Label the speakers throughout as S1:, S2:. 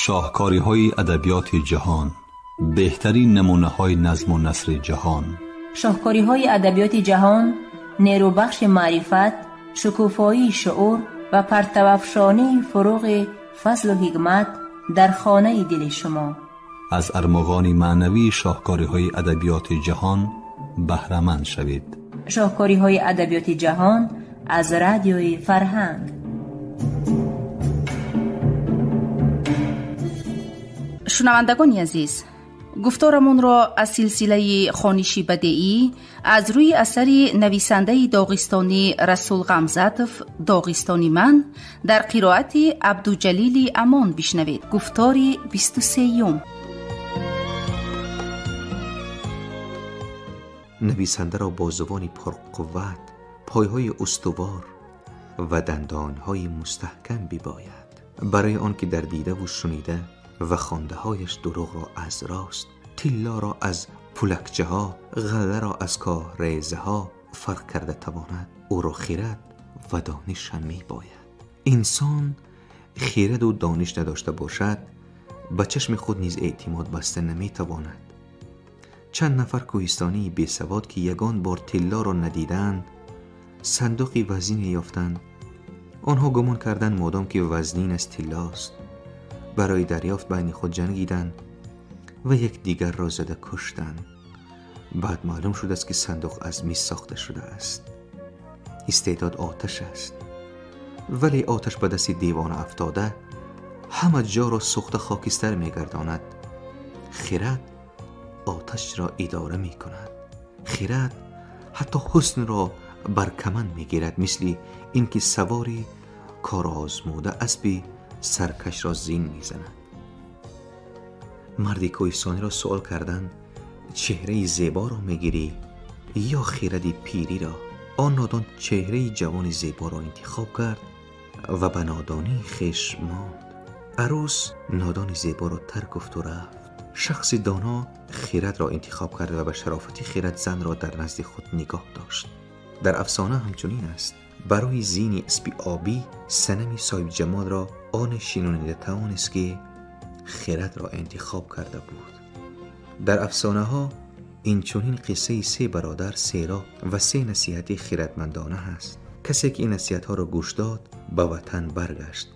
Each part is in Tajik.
S1: Шоҳкориҳои адабиёти ҷаҳон, беҳтарин намунаҳои назму насри ҷаҳон.
S2: Шоҳкориҳои адабиёти ҷаҳон нерӯбахши маърифат, шукуфоии шуур ва партавафшонии фуруғи фазлу ҳикмат дар хонаи дили шумо.
S1: Аз армуғони маънавии шоҳкориҳои адабиёти ҷаҳон баҳраманд шавед.
S2: Шоҳкориҳои адабиёти ҷаҳон аз радиои Фарҳанг.
S3: Шунавандагони азиз, гуфторамонро аз силсилаи хониши бадеӣ аз рӯи асари нависандаи доғистонӣ Расул Ғамзатов «Доғистони ман» дар қироати Абдуҷалили Амон бишнавед. Гуфтори 23-юм.
S4: Нависандаро бозувони пурқувват, пойҳои устувор ва дандонҳои мустаҳкам бибояд, барои он ки дар дидаву шунида ва хондаҳояш дурӯғро аз рост, тиллоро аз пулакчаҳо, ғалларо аз коҳрезаҳо фарқ карда тавонад. Ӯро хирад ва дониш ҳам мебояд. Инсон хираду дониш надошта бошад, ба чашми худ низ эътимод баста наметавонад. Чанд нафар кӯҳистонии бесавод, ки ягон бор тиллоро надиданд, сандуқи вазнине ёфтанд. Онҳо гумон карданд, модом ки вазнин аз тиллост. Барои дарёфт байни худ ҷангиданд ва якдигарро зада куштанд. Баъд маълум шудааст, ки сандуқ аз мис сохта шудааст. Истеъдод оташ аст, вале оташ ба дасти девона афтода ҳама ҷоро сӯхта хокистар мегардонад. Хирад оташро идора мекунад. Хирад ҳатто ҳуснро бар каманд мегирад, мисли ин ки савори корозмуда аспи саркашро зин мезанад. Марди кӯҳистониро суол карданд: чеҳраи зеборо мегирӣ ё хиради пириро? Он нодон чеҳраи ҷавони зеборо интихоб кард ва ба нодонии хеш монд. Арӯс нодони зеборо тарк гуфту рафт. Шахси доно хирадро интихоб кард ва ба шарофати хирад занро дар назди худ нигоҳ дошт. Дар афсона ҳамчунин аст. Барои зини аспи обӣ санами соҳибҷамолро оне шинонида тавонист, ки хирадро интихоб карда буд. Дар афсонаҳо инчунин қиссаи се бародар, се роҳ ва се насиҳати хиратмандона ҳаст. Касе ки ин насиҳатҳоро гӯш дод, ба ватан баргашт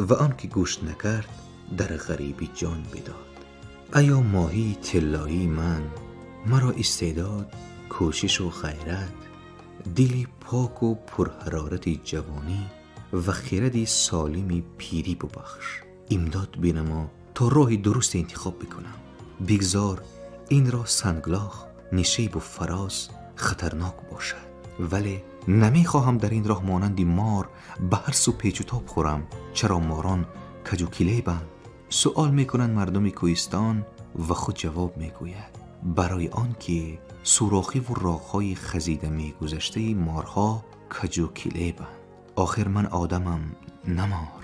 S4: ва он ки гӯш накард, дар ғарибӣ ҷон бидод. Аё моҳии тиллоии ман, маро истеъдод, кӯшишу ғайрат, дили поку пурҳарорати ҷавонӣ ва хиради солими пирӣ бубахш. Имдод бинамо то роҳи дуруст интихоб бикунам. Бигзор ин роҳ санглох, нишебу фароз хатарнок бошад, вале намехоҳам дар ин роҳ монанди мор ба ҳар сӯ печутоб хӯрам. Чаро морон каҷу килебанд? Суол мекунанд мардуми кӯҳистон ва худ ҷавоб мегӯяд: барои он ки сӯрохиву роғҳои хазида мегузаштаи морҳо каҷу килебанд. Охир ман одамам, на мор.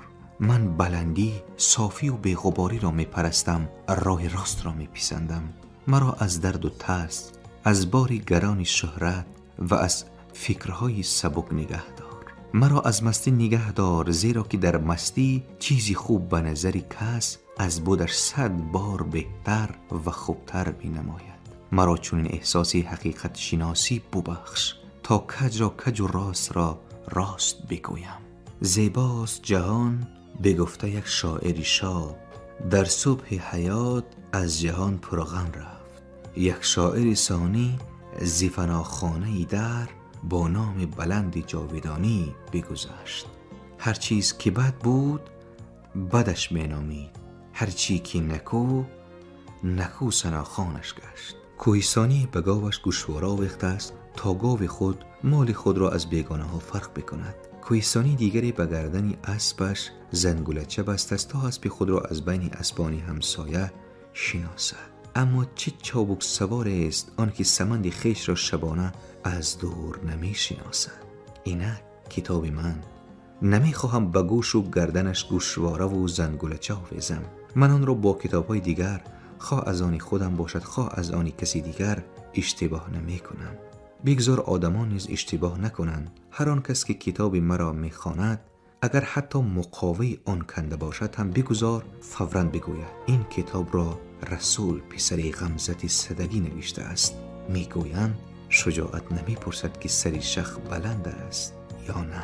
S4: Ман баландӣ, софию беғубориро мепарастам, роҳи ростро меписандам. Маро аз дарду тарс, аз бори гарони шӯҳрат ва аз фикрҳои сабук нигаҳ дор. Маро аз мастӣ нигаҳ дор, зеро ки дар мастӣ чизи хуб ба назари кас аз будаш 100 бор беҳтар ва хубтар менамояд. Маро чунин эҳсоси ҳақиқатшиносӣ бубахш, то каҷро каҷу ростро рост бигӯям. Зебост ҷаҳон, бигуфта як шоири шод, дар субҳи ҳаёт аз ҷаҳон пурғам рафт. Як шоири сонӣ зи фанохонаи дар бо номи баланди ҷовидонӣ бигузашт. Ҳар чиз ки бад буд, бадаш меномид, ҳар чӣ ки накӯ, накӯ санохонаш гашт. Кӯҳистонӣ ба говаш гӯшвора овехтааст, то гови худ моли худро аз бегонаҳо фарқ бикунад. Кӯҳистонӣ дигаре ба гардани аспаш зангулача бастааст, то аспи худро аз байни аспони ҳамсоя шиносад. Аммо чӣ чобуксаворест он ки саманди хешро шабона аз дур намешиносад. Инак китоби ман. Намехоҳам ба гӯшу гарданаш гӯшвораву зангулача овезам. Ман онро бо китобҳои дигар, хоҳ аз они худам бошад, хоҳ аз они каси дигар, иштибоҳ намекунам. Бигзор одамон низ иштибоҳ накунанд. Ҳар он кас ки китоби маро мехонад, اگر حتی مقاوی آن کنده باشد هم بگذار فوراً بگوید این کتاب را رسول پسر غمزت صدگی نوشته است. میگویند شجاعت نمیپرسد که سری شخ بلند است یا نه.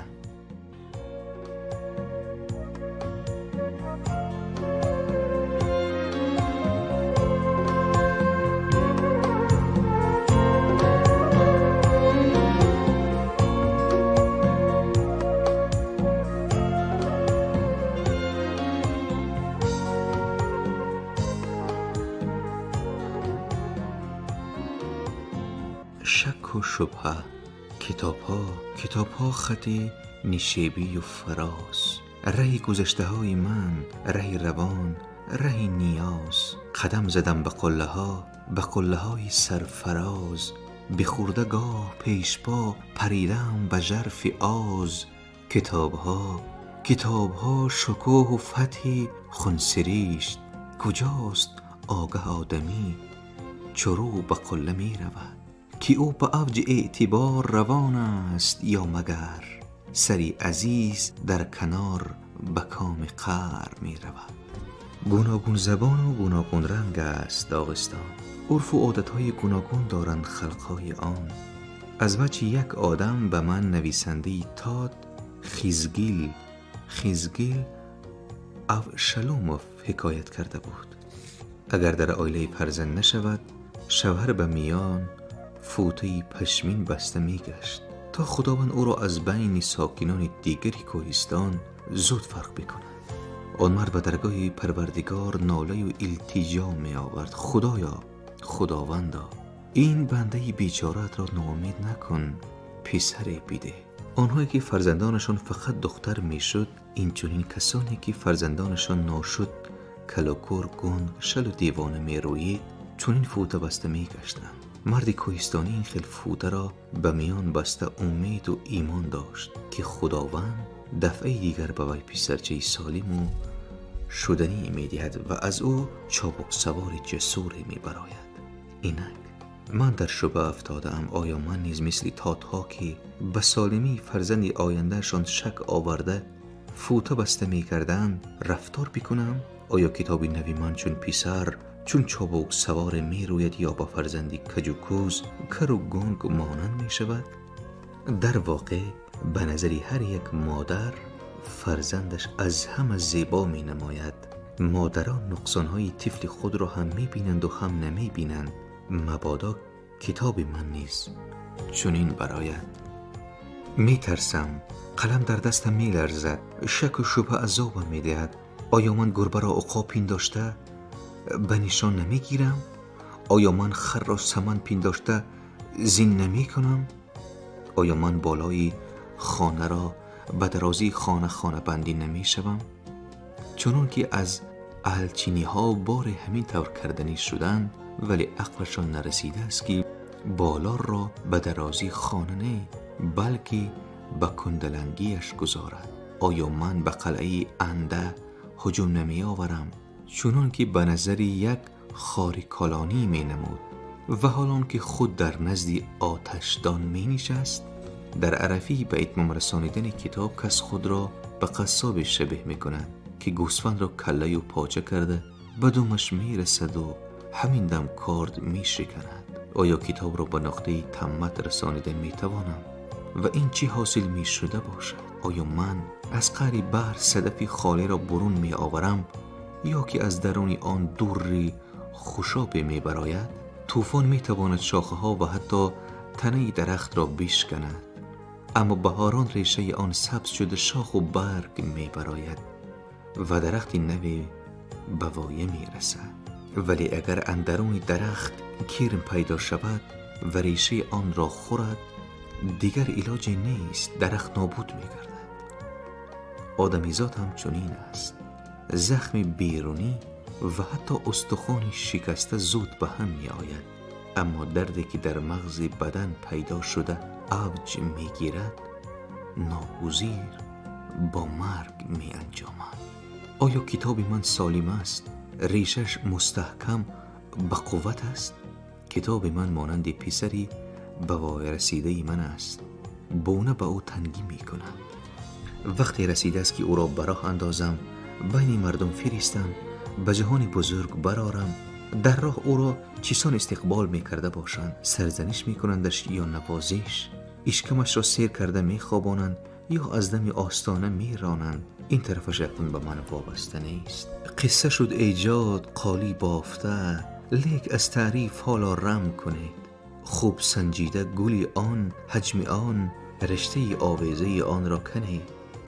S4: شک و شبهه، کتابها خط نشیبی و فراز، ره گذشته های من، ره روان، ره نیاز. قدم زدم به قله ها، به قله های سرفراز، به خورده گاه پیش پا پریدم به ژرف آز. کتابها شکوه و فتحی خونسریشت، کجاست آگه آدمی چرو به قله می رود؟ که او به اوج اعتبار روان است یا مگر سری عزیز در کنار به کام قهر می رود. گوناگون زبان و گوناگون رنگ است داغستان، عرف و عادتهای گوناگون دارند خلقهای آن. از وجه یک آدم به من نویسنده تاد خیزگیل افشلوموف حکایت کرده بود. اگر در آیله فرزند نشود، شوهر به میان فوته‌ای پشمین بسته میگشت تا خداوند او را از بین ساکنان دیگری کوهستان زود فرق بکند. آن مرد به درگاه پروردگار ناله و التجا می آورد: خدایا، خداوندا، این بنده بیچاره‌ات را ناامید نکن، پسر بیده. آنهایی که فرزندانشان فقط دختر میشد، این چنین کسانی که فرزندانشان ناشد، کلوکور، گنگ، شل و دیوانه میرویید، چنین فوته بسته میگشتند. مرد کوهستانی این خیل فوته را به میان بسته امید و ایمان داشت که خداوند دفعه دیگر به وی پسرچه سالم و شدنی میدهد و از او چابک سوار جسور میبراید. اینک من در شبه افتادم. آیا من نیز مثل تاتها که به سالمی فرزند آیندهشان شک آورده فوته بسته میکردند رفتار بکنم؟ آیا کتاب نوی من چون پسر، چون چابک سوار می روید یا با فرزندی کج و کوز، کر و گنگ مانند می شود؟ در واقع به نظر هر یک مادر فرزندش از همه زیبا می نماید. مادران نقصانهای طفل خود را هم می بینند و هم نمی بینند. مبادا کتاب من نیز چنین براید. می ترسم، قلم در دستم می لرزد، شک و شبهه عذابم می دهد. آیا من گربه را عقاب پنداشته به نشان نمی گیرم؟ آیا من خر را سمن پنداشته زین نمی کنم؟ آیا من بالای خانه را به درازی خانه بندی نمی شوم؟ چنون که از اهلچینی ها بار همین طور کردنی شدند، ولی عقلشان نرسیده است که بالا را به درازی خانه نه، بلکه به کندلنگیش گذارد. آیا من به قلعه انده هجوم نمی آورم، چنون که به نظر یک خاری کالانی می نمود، و حالان که خود در نزد آتشدان می نشست؟ در عرفی به اتمام رسانیدن کتاب کس خود را به قصاب شبیه می کند که گوسفند را کله و پاچه کرده به دومش می رسد و همین دم کارد می شکند. آیا کتاب را به نقطه تمت رسانیده می توانم؟ و این چی حاصل می شده باشد؟ آیا من از قعر بحر صدف خالی را برون می آورم یا که از درون آن دوری خوشاب می براید؟ طوفان می تواند شاخه ها و حتی تنه درخت را بشکند، اما بهاران ریشه آن سبز شده شاخ و برگ می براید و درخت نوی به وایه می رسد. ولی اگر اندرون درخت کرم پیدا شود و ریشه آن را خورد، دیگر علاجی نیست، درخت نابود می گردد. آدمیزاد هم چنین است. زخم بیرونی و حتی استخوان شکسته زود به هم می آید، اما دردی که در مغز بدن پیدا شده اوج می گیرد، ناگزیر با مرگ می انجامد. آیا کتاب من سالم است؟ ریشش مستحکم به قوت است؟ کتاب من مانند پسری به وای رسیده من است، بونه به او تنگی می کند. وقتی رسیده است که او را براه اندازم، بین مردم فرستم، به جهان بزرگ برارم. در راه او را چیسان استقبال میکرده باشند، سرزنش میکنندش یا نوازش، اشکمش را سیر کرده میخوابانند یا از دم آستانه میرانند. این طرفش اکنون به من وابسته نیست. قصه شد ایجاد قالی بافته، لیک از تعریف حالا رم کنید. خوب سنجیده گلی آن، حجم آن، رشته آویزه آن را کنید.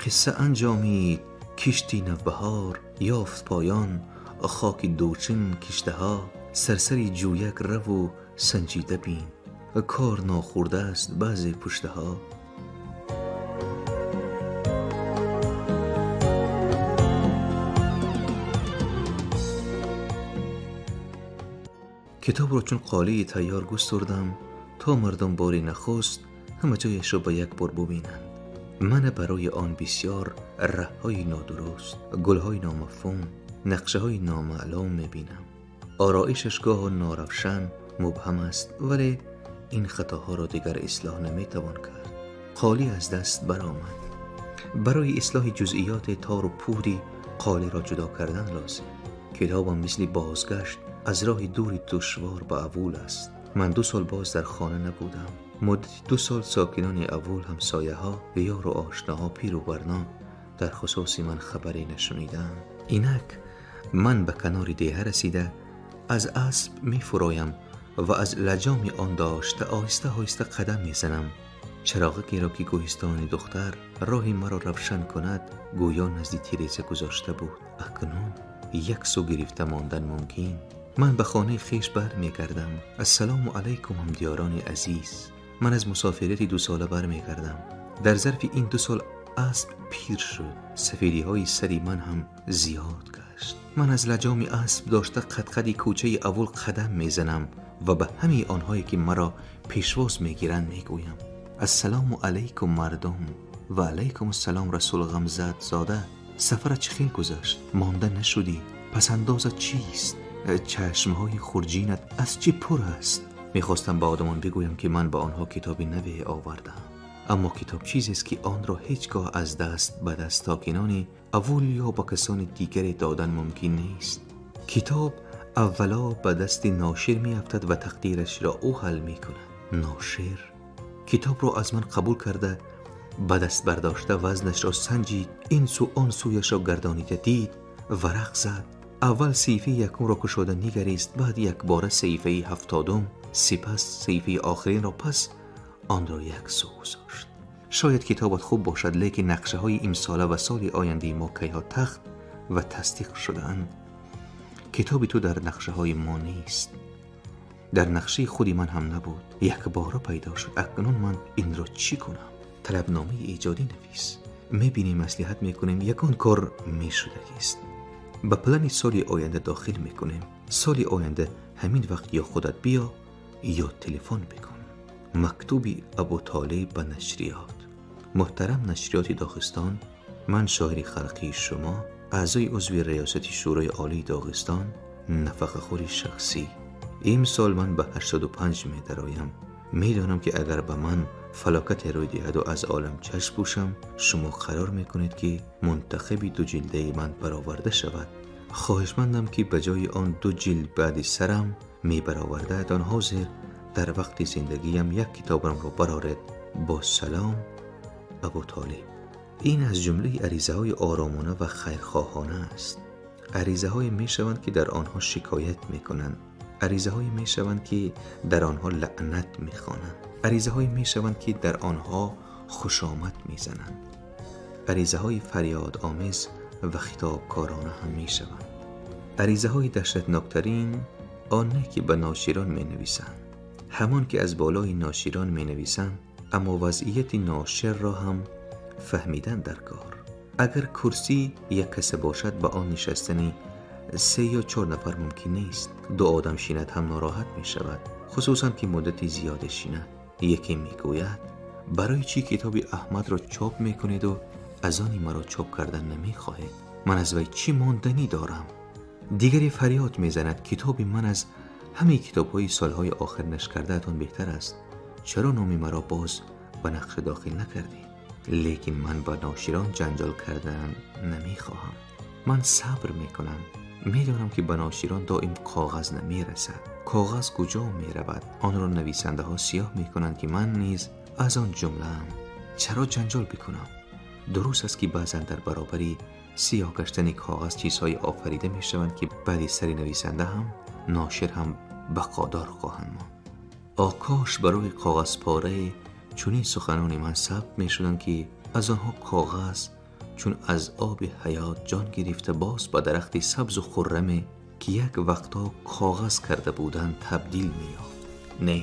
S4: قصه انجامید کشتی نوبهار، یافت پایان خاک دوچین کشته ها. سرسری جویک رو و سنجیده بین، کار ناخورده است بعضی پشته ها. کتاب را چون قالی تیار گستردم تا مردم باری نخست همه جایش را به یک بار ببینند. من برای آن بسیار ره‌های نادرست، گل‌های نامفهوم، نقشه‌های نامعلوم می‌بینم. آرایشش گاه ناروشن، مبهم است، ولی این خطاها را دیگر اصلاح نمی‌توان کرد. قالی از دست برآمد. برای اصلاح جزئیات تار و پودی قالی را جدا کردن لازم. کتابم مثل بازگشت از راه دور دشوار به اول است. من 2 سال باز در خانه نبودم. مدت 2 سال ساکنان اول، همسایه ها، یار و آشناها، پیر و برنا در خصوص من خبری نشنیدم. اینک من به کنار دیه رسیده از اسب می فرایم و از لجام آن داشته آهسته آهسته قدم می زنم. چراغی را که کوهستان دختر راه مرا روشن کند گویا نزد تیریزه گذاشته بود. اکنون یک سو گرفته ماندن ممکن. من به خانه خیش بر می گردم. السلام علیکم همدیاران عزیز. من از مسافرت 2 ساله بر می گردم. در ظرف این 2 سال اسب پیر شد. سفیدی های سری من هم زیاد گشت. من از لجام اسب داشته قدقدی کوچه اول قدم می زنم و به همه آنهایی که مرا پیشواز می گیرند می گویم السلام علیکم مردم. و علیکم السلام رسول غمزد زاده. سفرت چه خیل گذشت؟ مانده نشدی؟ پس اندازت چیست؟ چشمهای خورجینت از چی پر است؟ میخواستم به آدمان بگویم که من به آنها کتاب نوی آوردم، اما کتاب چیزی است که آن را هیچگاه از دست به دست ساکنان اول یا با کسان دیگر دادن ممکن نیست. کتاب اولا به دست ناشر میافتد و تقدیرش را او حل میکند. ناشر کتاب را از من قبول کرده، به دست برداشته، وزنش را سنجید، این سو آن سویش را گردانیده دید، ورق زد. اول صحیفه یکم را کشاده نگریست، بعد یک باره صحیفه 70، سپس صحیفه آخرین را، پس آن را یک سو گذاشت. شاید کتابت خوب باشد، لیکن نقشه های امساله و سال آینده ما کیها تخت و تصدیق شده‌اند. کتاب تو در نقشه های ما نیست. در نقشه خودی من هم نبود. یک باره پیدا شد. اکنون من این را چی کنم؟ طلبنامه ایجادی نویس. میبینیم، مصلحت میکنیم، یکان کار میشدگی است. به پلن سال آینده داخل میکنیم. سال آینده همین وقت یا خودت بیا یا تلفن بکن. مکتوبی ابو طالب به نشریات. محترم نشریات داغستان، من شاعر خلقی شما، اعضای عضو ریاست شورای عالی داغستان، نفقه خوری شخصی. امسال من به 85 می درآیم. میدانم که اگر به من فلاکت روی دهد و از عالم چشم پوشم، شما قرار میکنید که منتخبی 2 جلده من برآورده شود. خواهشمندم که به جای آن 2 جلد بعد سرم می برآورده آن حاضر در وقت زندگیم یک کتابم را برآورد. با سلام، ابو طالب. این از جمله عریضه های آرامانه و خیرخواهانه است. عریضه های می شوند که در آنها شکایت می کنند. عریضه های می شوند که در آنها لعنت می خوانند. عریضه های می شوند که در آنها خوش آمد می زنند. عریضه های فریاد آمیز و خطابکارانه هم می شوند. عریضه های دهشتناکترین آن نه که به ناشران می نویسند، همان که از بالای ناشران می نویسند، اما وضعیت ناشر را هم فهمیدن در کار. اگر کرسی یک کس باشد، به آن نشستن 3 یا 4 نفر ممکن نیست. 2 آدم شیند هم ناراحت می شود، خصوصا که مدتی زیاد شیند. یکی می گوید برای چی کتاب احمد را چاپ می کنید و از آنی مرا چاپ کردن نمی خواهید؟ من از وی چی ماندنی دارم؟ دیگری فریاد می زند کتاب من از همه کتاب های سالهای آخر نشر کرده اتان بهتر است. چرا نامی مرا باز به نقش داخل نکردید؟ Лекин ман ба ноширон ҷанҷол кардан намехоҳам. Ман сабр мекунам. Медонам ки ба ноширон доим коғаз намерасад. Коғаз куҷо меравад? Онро нависандаҳо сиёҳ мекунанд, ки ман низ аз он ҷумлаам. Чаро ҷанҷол бикунам? Дуруст аст, ки баъзан дар баробари сиёҳ гаштани коғаз чизҳое офарида мешаванд, ки баъди сари нависанда ҳам ношир ҳам бақодор хоҳанд монд. Окош барои коғазпорае чунин суханони ман сабт мешуданд, ки аз онҳо коғаз чун аз оби ҳаёт ҷон гирифта боз ба дарахти сабзу хурраме, ки як вақтҳо коғаз карда буданд, табдил меёфт. Не,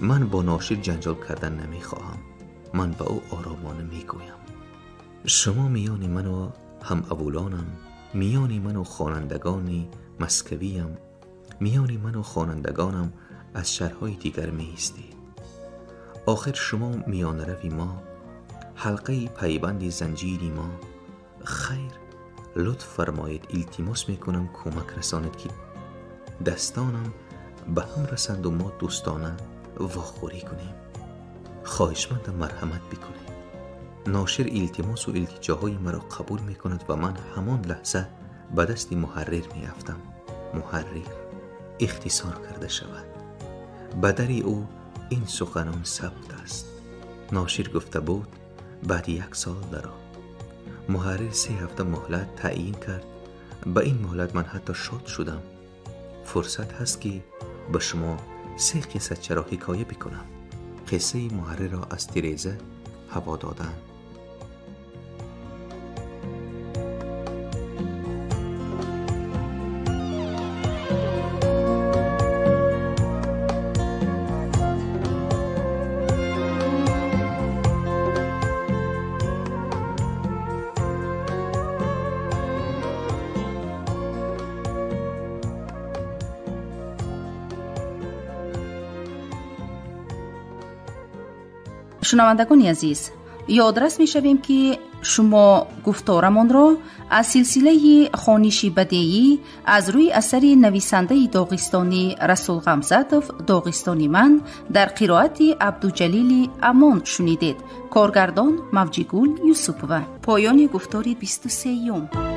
S4: ман бо ношир ҷанҷол кардан намехоҳам. Ман ба ӯ оромона мегӯям: шумо миёни ману ҳамавулонам, миёни ману хонандагони москвиям, миёни ману хонандагонам аз шаҳрҳои дигар меистед. Охир шумо миёнарави мо, ҳалқаи пайванди занҷири мо. Хайр, лутф фармоед, илтимос мекунам, кӯмак расонед, ки дастонам ба ҳам расанду мо дӯстона вохӯрӣ кунем. Хоҳишмандам, марҳамат бикунед. Ношир илтимосу илтиҷоҳои маро қабул мекунад ва ман ҳамон лаҳза ба дасти муҳаррир меафтам. Муҳаррир ихтисор карда шавад. Ба дари ӯ ин суханон сабт аст. Ношир гуфта буд: баъди як сол даро. Муҳаррир 3 ҳафта муҳлат таъйин кард. Ба ин муҳлат ман ҳатто шод шудам. Фурсат ҳаст, ки ба шумо 3 қиссачаро ҳикоя бикунам. Қиссаи муҳаррирро аз тиреза ҳаво додан.
S3: Шунавандагони азиз, ёдрас мешавем, ки шумо гуфторамонро аз силсилаи хониши бадеӣ аз рӯи асари нависандаи доғистонӣ Расул Ғамзатов «Доғистони ман» дар қироати Абдуҷалили Амон шунидед. Коргардон Мавҷигул Юсупова. Поёни гуфтори 23-юм.